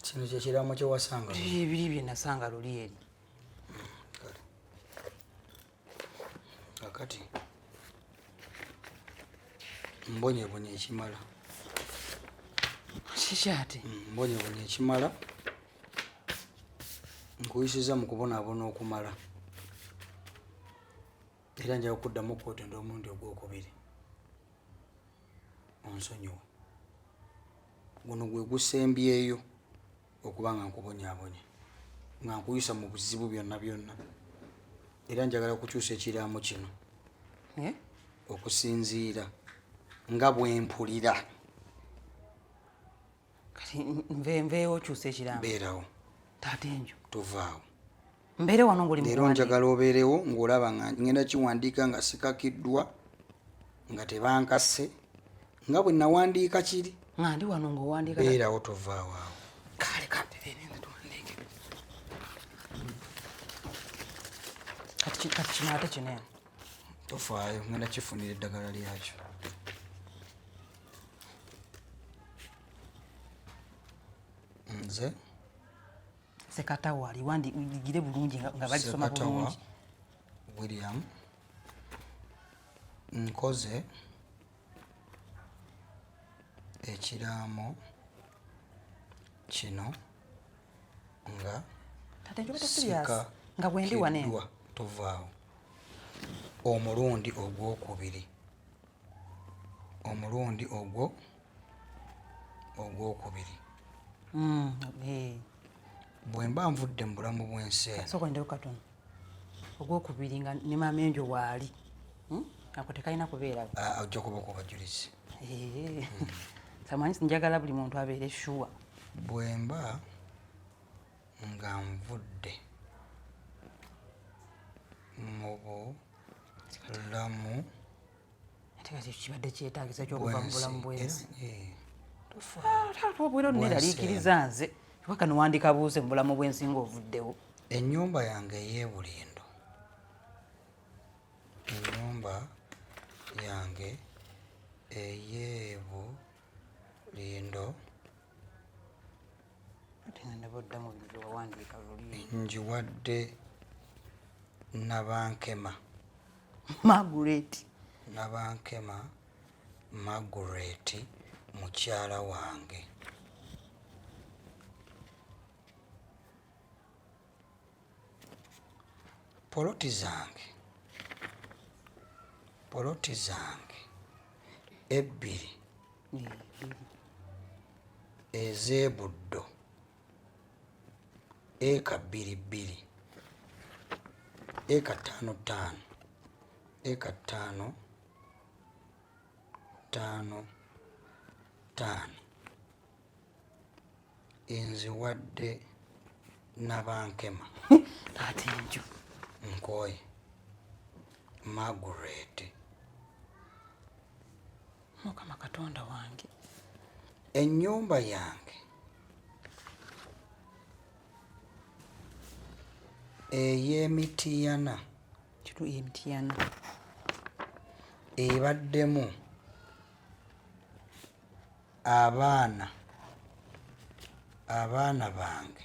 Kino kyekiraamo kyewasanga? Biri bye nasanga luli eri. Kale kakati mbonyebonye ekimala. Kiki ate? Mbonyebonye ekimala, nkuyisiza mu kubonaabona okumala, era njaga kuddamu okwetonda omulundi ogwokubiri, onsonyiwe. Guno gwe gusembyeyo okuba nga nkubonyaabonya, nga nkuyisa mu buzibu byonna byonna, era njagala kukyusa ekiraamo kino. Eh? Okusinziira nga bwe mpulira. Kati nveewo okyusa ekiraamo? Beerawo. Taata enjo. Tovaawo. Mbeere wano ng'oli Leero njagala obeerewo ng'olaba nga ngenda kiwandiika nga sikakiddwa, nga tebankase, nga bwe nawandiika kiri. Nga ndi wano ng'owandiika. Beerawo, tovaawo awo. Kale kantereere nze tuwandiike. Kati kino ate kino eno? Tofaayo, ngenda kifunira eddagala lyakyo. Nze Sekatawa liwandigire bulungi nga balisoma. Sekatawa bulungi. William, nkoze ekiraamo kino nga Taata enjo, serious, nga bwendi wano eno. sikakiddwa. Tovaawo. Omulundi ogwokubiri, omulundi ogwo ogwokubiri. Bwe mba nvudde mu bulamu bw'ensi eno. Sooka ondewo katono. Ogwokubiri nga ne maama enjo waali. Ako tekalina kubeerawo. Ah, ojja kuba ku bajulizi. Eh. Samanyi, njagala buli muntu abeere sure. Bwe mba nga nvudde mu bulamu Ate kati kibadde kyetaagisa kyokuva mu bulamu bwensi? Era, eh, Obwera oneraliikiriza nze, kuba kano wandika buuse mu bulamu bw'ensi ng'ovuddewo. Ennyumba yange ey'ebulindo, ennyumba yange ey'ebulindo. Ate nga ne boddamu bino byewawandiika luli. Ngiwadde Nabankema. Margaret. Nabankema Margaret, mukyala wange. Poloti zange, poloti zange ebbiri ez'ebuddo, eka bbiri bbiri, eka ttaano ttaano, eka ttaano ttaano ttaano, nziwadde Nabankema. Taata enjo. Nkoye. Margaret. Mukama Katonda wange. Ennyumba yange ey'emitiyana Kitu emitiyana. Ebaddemu abaana bange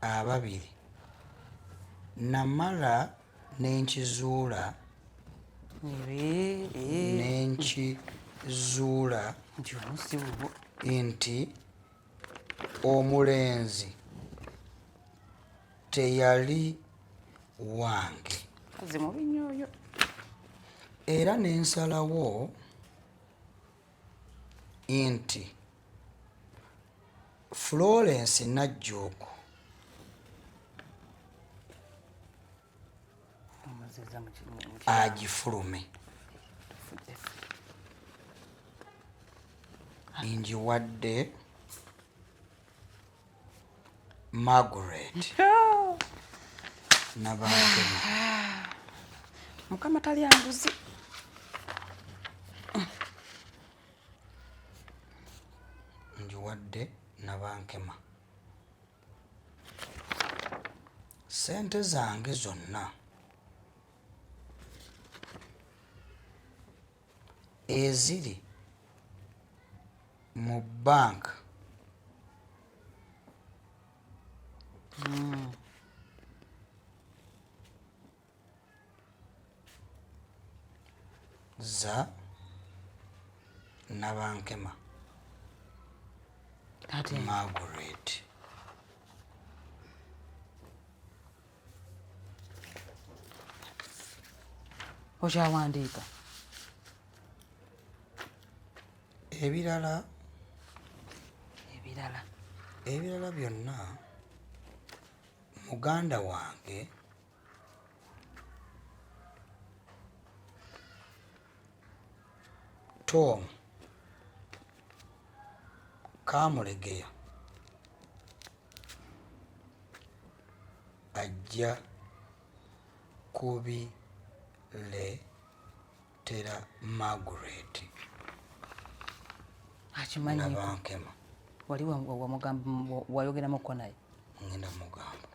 ababiri, namala nenkizuula nenkizuula nti ono si bubwo. Nti omulenzi teyali wange. Kazi mubi nnyo oyo. Era nensalawo nti Florence Najjuuko Omuziza mu agifulume. Tufudde. Ngiwadde Margaret Nabankema. Mukama talya nguzi. Ngiwadde Nabankema. Ssente zange zonna eziri mu bank za Nabankema Margaret. Okyawandiika? Ebirala ebirala ebirala byonna muganda wange Tom Kamulegeya ajja kubireetera Margaret Akimanyiiko? Nabankema. Wali wamugamba, wayogeramuko naye? Ngenda mugamba.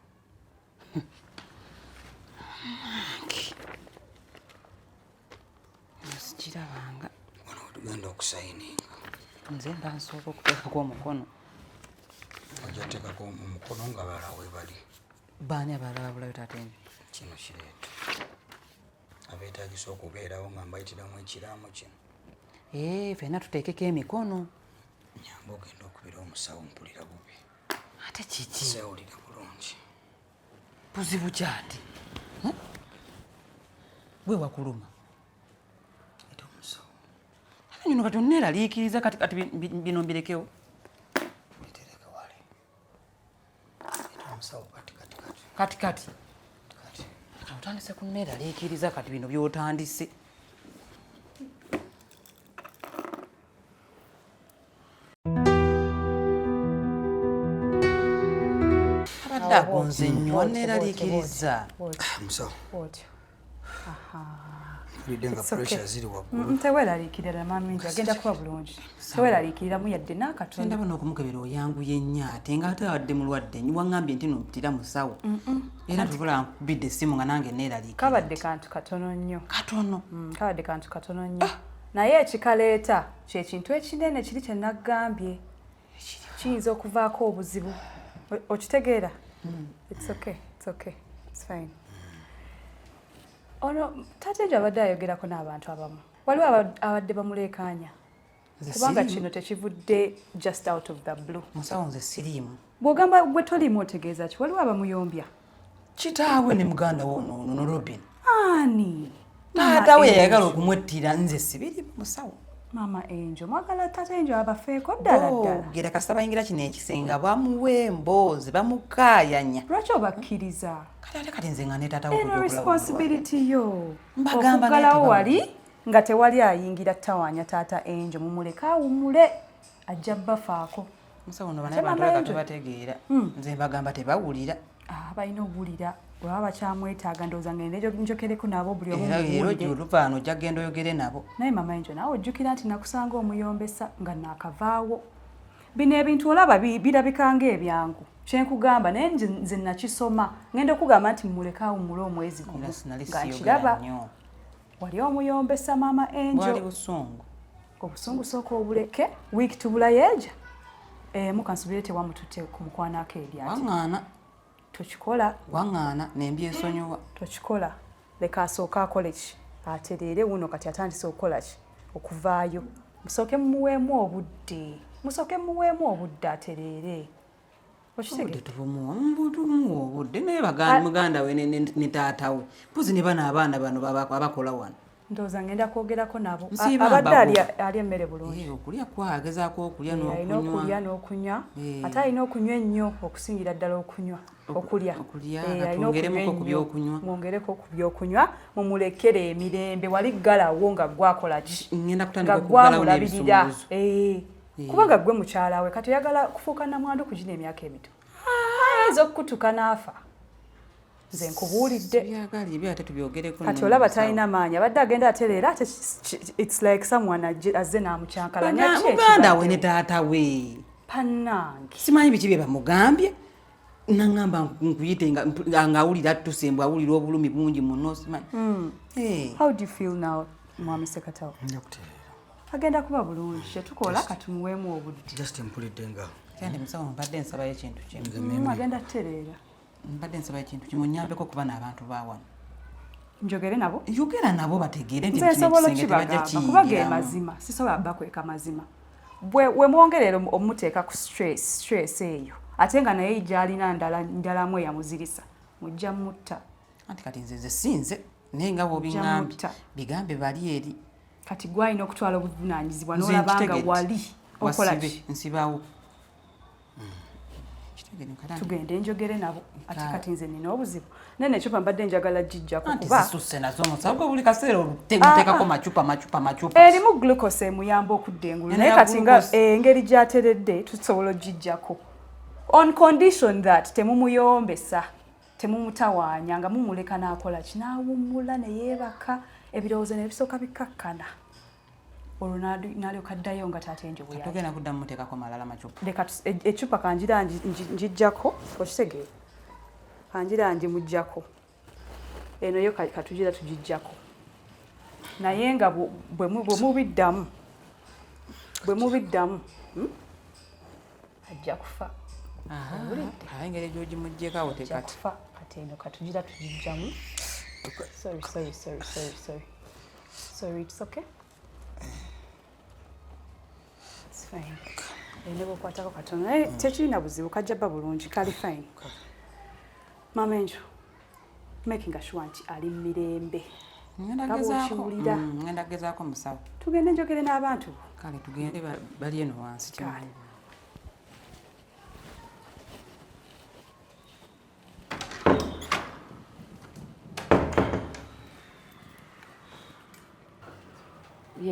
Sikirabanga. Wano wetugenda okusayininga. Nze mba nsooka okuteekako omukono. Ojja kuteekako omukono nga balala webali. Baani abalala babulayo taata enjo? Kino kireeta abeetagisa okubeerawo nga mbayitiramu ekiraamo kino. Ee, ffenna tuteekeko emikono. Nyamba ogenda okubira omusawo, mpulira bubi. Ate kiki? Seewulira bulungi. Buzibu kyati? Gwe wakuluma? Ate omusawo. Ate nno kati onneeraliikiriza kati kati bino mbirekewo. Bitereke wale. Ate omusawo kati kati kati. Kati kati. Kati. Kati otandise kunneeraliikiriza kati bino by'otandise. Abadde agonze nnyo, anneeraliikiriza. Musawo. Bwotyo. Mpulidde nga It's okay. pressure ziri waggulu. Teweeraliikirira mami nti agenda kuba bulungi. Teweeraliikiriramu yadde n'akatono. Ndaba n'okumukebera oyanguye nnyo ate nga ate abadde mulwadde nnyo, waŋŋambye nti nompitira musawo. Era tubula nkubidde essimu nga nange neeraliikirira. Kabadde kantu katono nnyo. Katono? Kabadde kantu katono nnyo. Naye ekikaleeta kye kintu ekinene kiri kye naggambye. Kiyinza okuvaako obuzibu. Okitegeera? It's okay, it's okay, it's fine. Ono taata Angel abadde ayogerako n'abantu abamu. Waliwo abadde bamuleekaanya. Nze Kubanga siriimu. kino tekivudde just out of the blue. Musawo nze siriimu. Bw'ogamba gwe toliimu otegeeza ki? Waliwo abamuyombya. Kitaawe ne muganda we ono ono Robin. Ani? Taata we Mama yayagala Angel. okumwettira, nze sibiriimu musawo. Mama Angel, mwagala taata Angel abafeeko ddala ddala. Boogera kasita bayingira kino ekisenge bamuwa emboozi, bamukaayanya. Lwaki obakkiriza? Kati ate kati nze nga ne taata we Eno okujja okulaba responsibility yo. Mbagamba naye Okuggalawo tebawulira. wali nga tewali ayingira tawaanya taata Angel, mumuleke awummule, ajja bbafaako. Musawo ono Ate banaye bantu Mama balabika Angel. tebategeera. Nze mbagamba tebawulira. Balina okuwulira. Bwe baba bakyamwetaaga ndowooza ngende njokereko nabo buli omu Era era mubuulire. ojja oluvaano ojja kugenda oyogere nabo. Naye Mama Angel naawe ojjukira nti nakusanga omuyombesa nga naakavaawo. Bino ebintu olaba birabika ng'ebyangu. Kye nkugamba naye nze nakisoma. Ngenda okugamba nti mmuleke awummule omwezi gumu. Era sinali Nga siyogera nkiraba. nnyo. Wali omuyombesa Mama Angel. Bwali busungu. Obusungu sooka obuleke. Wiiki tubulayo eja. Mukansubire tewamututte ku mukwano akeedi ati. Waŋŋaana. Tokikola. Waŋŋaana ne mbyesonyiwa. Tokikola. Leka asooke akole ki? Atereere wuno kati atandise okukola ki? Okuvaayo. Musooke mumuweemu obudde. Musooke mumuweemu obudde atereere. Okitegeera? Obudde tubumuwa, tumuwa obudde. Naye muganda we ne taata we. Mpozi ne bano abaana bano abakola wano. Ndowooza ngenda kwogerako nabo. Nsiiba Abadde mbago. alya emmere bulungi. Okulya kwa agezaako okulya Alina n'okunywa. okulya n'okunywa. Ate alina okunywa ennyo okusingira ddala okunywa. Okulya. Okulya, Alina katwongeremuko okunywa ku ennyo. byokunywa. Mwongereko ku byokunywa, mumulekere emirembe. Wali ggalawo nga ggwe akola ki? Ngenda kutandika Nga ggwe okuggalawo amulabirira. n'ebisumuluzo. Kubanga ggwe mukyala we, kati oyagala kufuuka namwandu ku gino emyaka emito. Ayinza okukutuka n'afa. Nze nkubuulidde. Sibyagala ebyo ate tubyogereko Kati nno olaba musawo. talina maanyi, abadde agenda atereera ate it's like someone azze n'amukyankalanya. Ki Muganda we ekibaddewo? ne taata we. Pannange. Simanyi biki bye bamugambye. Naŋŋamba nkuyite nga awulira attuse, mbu awulira obulumi bungi muno, simanyi. Eh. How do you feel now, mwami Sekatawo? Nja kutereera. Agenda kuba bulungi. Kyetukola katumuweemu obudde. Just mpulidde nga Kandi musawo, mbadde nsabayo ekintu kimu. Agenda kutereera. Mbadde nsabayo ekintu kimu, nyambeko kuba n'abantu ba wano. Njogere nabo? Yogera nabo bategeere nti Nze kino nsobola ekisenge tebajja okibagamba kuba ge kiyingiramu. mazima, sisobola bakweka mazima. Bwe we mwongerera omuteeka ku stress eyo, ate nga naye gy'alina ndala ndalamu eyamuzirisa, mujja mutta. Anti kati nze sinze, naye nga bw'obiŋŋambye, Mutta. bigambe bali eri. Kati gwalina okutwala obuvunaanyizibwa Nze n'olaba nga nkitegedde. wali okola Wasibe, ki. nsibawo. Kitegedde, kati Tugende njogere nabo. Ate Ka- kati nze nina obuzibu nene, ecupa mbadde njagala gijjako Anti kuba zisusse nazo musawo, gwe buli kaseera muteekako macupa macupa macupa. Erimu glucose emuyamba okudda engulu. Eno Naye ya kati nga glucose. engeri gy'ateredde tusobola ogijjako on condition that temumuyombesa, temumutawaanya, nga mumuleka n'akola ki, n'awummula ne yeebaka, ebirowoozo ne bisooka bikkakkana, olwo n'alyoka addayo nga taata enjo bwe yali. Togenda kuddamu muteekako malala macupa? Leka ecupa kanjira njijjako, okitegeera, kanjira ngimuggyako. Eno yo katugira tugijjako, naye nga bwe mubiddamu, Ajja kufa. Aha, engeri gy'ogimuggyeko awo Ajja tekati. kufa. Kati eno katugira tugijjamu. Sorry, sorry, sorry, sorry, sorry, sorry. It's okay, it's fine. Ene bwokwatako katono, naye tekirina buzibu, kajja bba bulungi, kali fine. Mama Enjo, making sure nti ali mu mirembe. Ngenda Nga gezaako. bw'okiwulira. Ngenda gezaako musawo. Tugende njogere n'abantu bo. Kale tugende, bali eno wansi. Kale.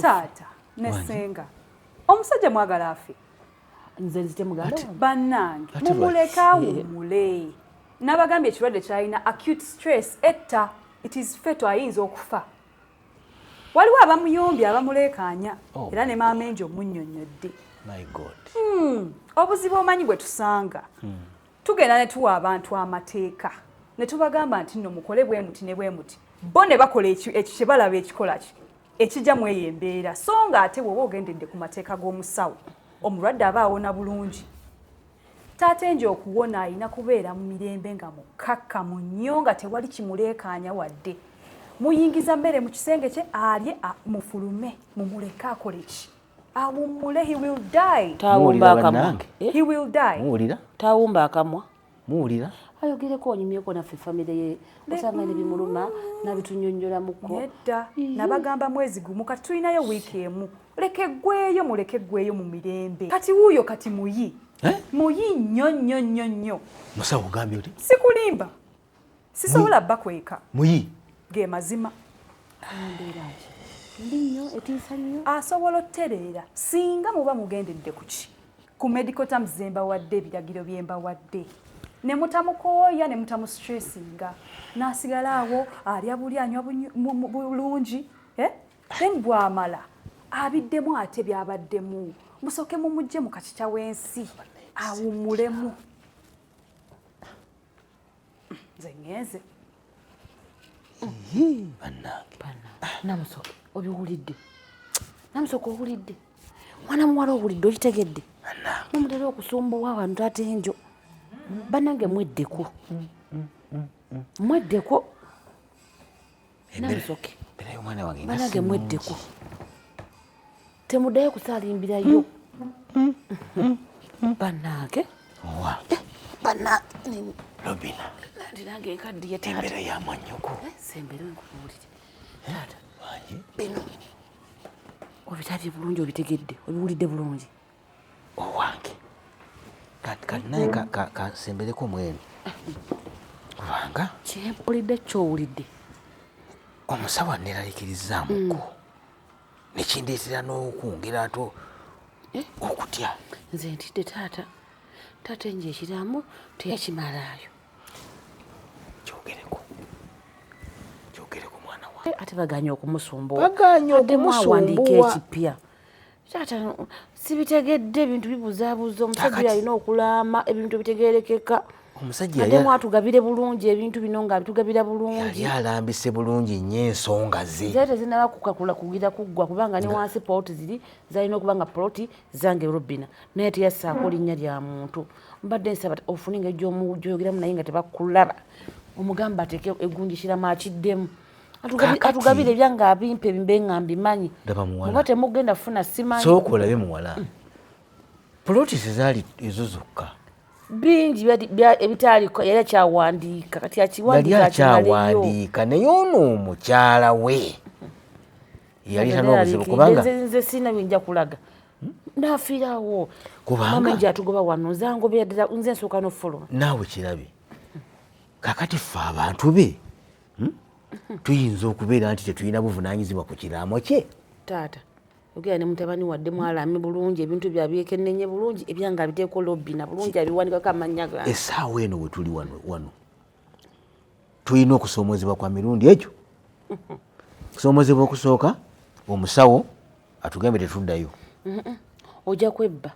Taata ne ssenga, omusajja mwagala afe? Nze nzite muganda wange. Bannange, Ate mumuleke awummule. Nabagambye ekirwadde kyalina, acute stress etta, it is fatal, ayinza okufa. Waliwo abamuyombye, abamuleekaanya. Oh. Era ne maama Enjo omunnyonnyodde. My God. Obuzibu omanyi bwe tusanga, tugenda ne tuwa abantu amateeka ne tubagamba nti nno mukole bwe muti ne bwe muti, bo ne bakola ekyo kye balaba ekikola ki ekijja mu eyo embeera, so nga ate bw'oba ogendedde ku mateeka g'omusawo, omulwadde aba awona bulungi. Taata Enjo okuwona alina kubeera mu mirembe, nga mukkakkamu nnyo, nga tewali kimuleekaanya wadde. Muyingiza mmere mu kisenge kye alye, mufulume, mumuleke akole ki, awummule. He will die. Tawumba Muwulira akamwa. bannange? Eh? He will die. Muwulira? Tawumba akamwa. Muwulira? Ayogereko, onyumyeko naffe famire ye, osanga ne bimuluma nabitunyonnyolamuko. Nedda, nabagamba mwezi gumu, kati tulinayo wiiki emu. Leka eggweeyo, muleke eggweeyo mu mirembe. Kati wuuyo kati muyi. Eh? Muyi nnyo nnyo nnyo nnyo. Musawo, ogambye oti? Sikulimba, sisobola bakweka. Muyi? Ge mazima. Mbeera ki mbi nnyo, etiisa nnyo. Asobola otereera singa muba mugendedde ku ki, ku medical terms zembawadde, ebiragiro byembawadde, ne mutamukooya, ne mutamu-stressinga, n'asigala awo alya buli, anywa bulungi, eh? Then bw'amala abiddemu ate byabaddemu, musooke mumugye mu kakica w'ensi awummulemu. Nze ŋŋenze. Bannange. Bana Namusoke, obiwulidde? Namusoke, owulidde? Mwana muwala, owulidde? Okitegedde? Mumutera okusumbuwa wano taata Enjo. Bannange, mweddeko, mweddeko Namusoke. Embeera y'omwana wange nga Bannange, si nnungi. mweddeko, temuddayo kusaalimbirayo bannange. Owange. Bannange. Robina. Nandi nange nkaddiye taata. Embeera ya mwannyoko. Sembere nkubuulire taata. Wangi. Bino obitabye bulungi? Obitegedde? Obiwulidde bulungi? Owange, kati naye kasembereko mwenu kubanga Kyempulidde kyowulidde. Omusawo aneeraliikirizaamuko nekindeetera n'okwongera ate okutya. Nze ntidde taata. Taata enje ekiraamo teyakimalaayo. Kyogereko, kyogereko mwana wange. Ate baganye okumusumbuwa. Bagaanye Addemu awandiike okumusumbuwa. ekipya. Taata, sibitegedde, ebintu bibuzaabuza omusajja. Kakati. Alina okulaama ebintu bitegerekeka. Omusajja Ate mwatugabire bulungi ebintu bino nga bitugabira bulungi. Yali alambise bulungi nnyo ensonga ze. Zali tezinnaba kukakula kugira kuggwa kubanga ne wansi poloti ziri zalina okuba nga poloti zange Robina naye teyassaako linnya lya muntu. Mbadde nsaba ofune engeri gy'oyogeramu naye nga tebakulaba omugamba ateeke egunjikiramu akiddemu. Atugabire ebyange abimpe mbe nga mbimanyi. Oba temugenda kufuna simanyi. Sooka olabe muwala. Poloti tezaali ezo zokka. Bingi ebitaaliko yali akyawandiika kati akiwandiika yali akyawandiika naye ono omukyala we yalina n'obuzibu kubanga nze sirina bye nja kulaga nafiirawo kubanga nja atugoba wano nze angobera ddala nze nsooka n'ofuluma naawe kirabe kakati ffe abantu be tuyinza okubeera nti tetulina buvunaanyizibwa ku kiraamo kye taata Yogera ne mutabani wadde mwalaame bulungi ebintu byo abyekennenye bulungi ebyange abiteeko lobby na bulungi abiwandikako amannya gange. Essaawa eno we tuli wano wano tulina okusoomoozebwa kwa mirundi egyo. Okusoomozebwa okusooka omusawo atugambye tetuddayo. Ojja kwebba.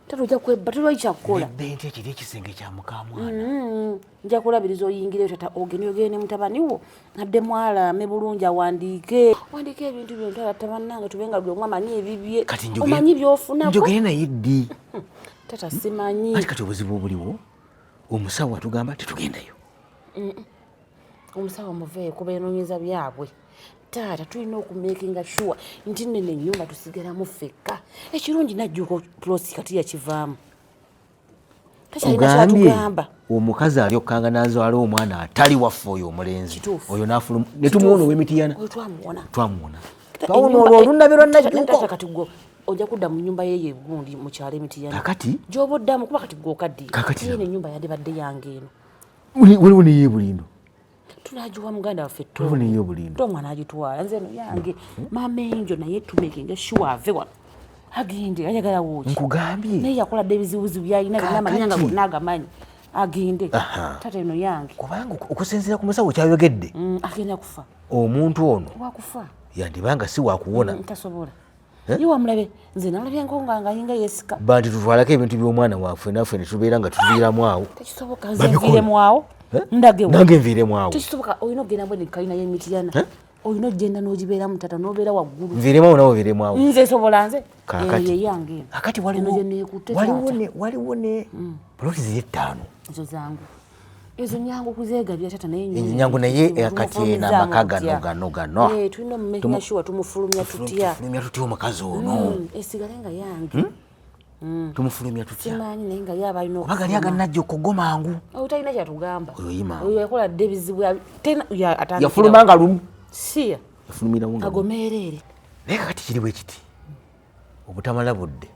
Tata ojja kwebba tolwali kyakukola. Nebbe ntya kiri ekisenge kya mukamwana. Nja kulabiriza oyingireyo tata ogende oyogere ne mutabani wo addemu alaame bulungi awandiike. Wandiike ebintu byo tata bannange tube nga buli omu amanyi ebibye. Kati omanyi by'ofunako. Njogere naye ddi? Tata simanyi. Ati kati obuzibu obuliwo omusawo atugamba tetugendayo. Omusawo muveeko beenoonyeza byabwe. Taata tulina okumakinga sure nti nno ennyumba tusigalamu ffekka. Ekirungi najjuuko puloosi kati yakivaamu. Takyalina kyatugamba. Omukazi alyokkanga n'azaala omwana atali waffe oyo omulenzi. Oyo n'afuluma ne tumuwona ow'emitiyana. Oyo twamuwona. Twamuwona. Twawona olwo olunnabe lwa Najjuuko. Kati gwe ojja kudda mu nnyumba ye egundi mu kyalo emitiyana. Kakati? Gy'oba oddamu kuba kati gwe okaddiye. Kakati. Eno ennyumba yandibadde yange eno. Waliwo neyeebulindo. Tunagiwa muganda waffe Waliwo neyeebulindo. Tom anaagitwala nze eno yange. Maama Enjo naye tumakinga sure ave wano. Agende ayagala wooki. Nkugambye. Naye yakola dda ebizibuzibu by'alina byonna amanyi nga gonna agamanyi. Agende. Taata eno yange. Kubanga okusinziira ku musawo kyayogedde. Agenda kufa. Omuntu ono. Wakufa. Yandibanga si wakuwona. Tasobola. Ye wamulabe nze namulabye nkonga nga ayinga yeesika. Banti tutwalako ebintu by'omwana waffe naffe ne tubeera nga tuviiramu awo. Tekisoboka nze nviiremu awo. Ndagewo. Nange nviiremu awo. Tekisoboka olina okugenda mbwe ne kalina y'emitiyana. Olina okugenda n'ogibeeramu tata n'obeera waggulu. Nviiremu awo nawe oviiremu awo. Nze nsobola nze. Kaakati. Eyo yange eno. Kaakati Eno gye neekutte taata. waliwo ne poloti ziri ttaano. Ezo zangu. Ezo nyangu kuzeegabira tata naye Ezo nyangu naye kati eno amaka gano gano gano. Tulina omumakinga sure tumufulumya tutya. Tumufulumya tutya omukazi ono. Esigale nga yange. Tumufulumya tutya. Simanyi naye nga ye aba alina Kuba gali aganajja okuggo mangu. Oyo talina kyatugamba. Oyo ye mangu. Oyo yakola dda ebizibu atandikira. Yafuluma nga lumu. Siya. Yafulumirawo nga lumu. Agomeereere. Naye kakati kiri bwe kiti. Obutamala budde.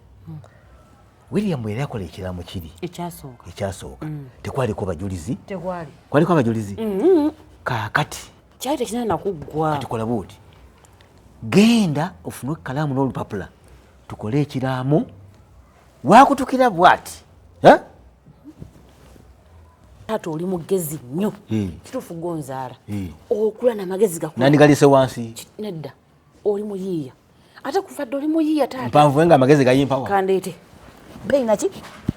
William bwe yali akola ekiraamo kiri. Ekyasooka. Ekyasooka. Tekwaliko bajulizi. Tekwali. Kwaliko abajulizi. Kaakati. Kyali tekirina na kuggwa. Kati kola bw'oti. Genda ofune ekkalaamu n'olupapula tukole ekiraamo. Waakutukira bw'ati. Taata oli mugezi nnyo. Kituufu gonzaala. Okula n'amagezi gakula. Nandigalise wansi. Nedda. Oli muyiiya. Ate kuva dda oli muyiiya taata. Mpanvu nga amagezi gayimpawa. Kandeete. Beeyi naki?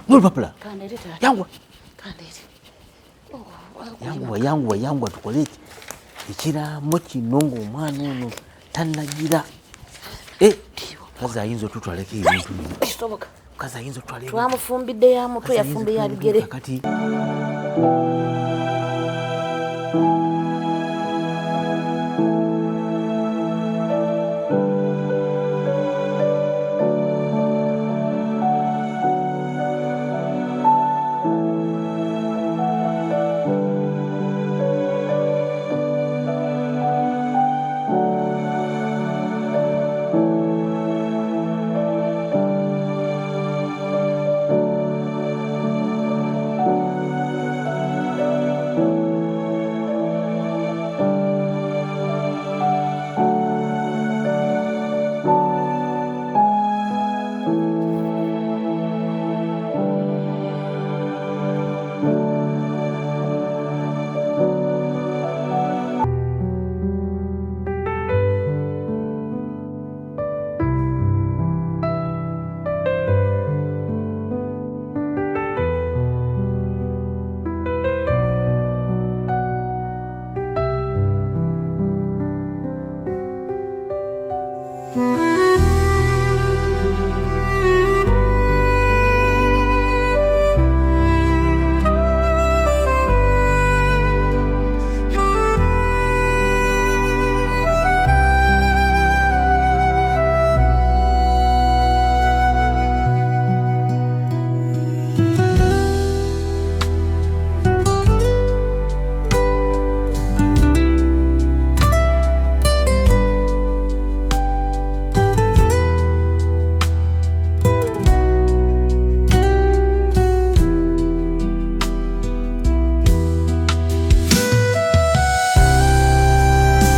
N'olupapula. Kandeete taata. Yanguwa. Kandeete. Yanguwa, yanguwa, yanguwa tukole eki. Ekiraamo kino ng'omwana ono tannagira. Mukazi ayinza otutwalako ebintu bino. Kisoboka. Mukazi ayinza otutwala ebintu. Twamufumbidde ya mutwe, Mukazi ayinza yafumbye ya otutwala bigere. Kakati.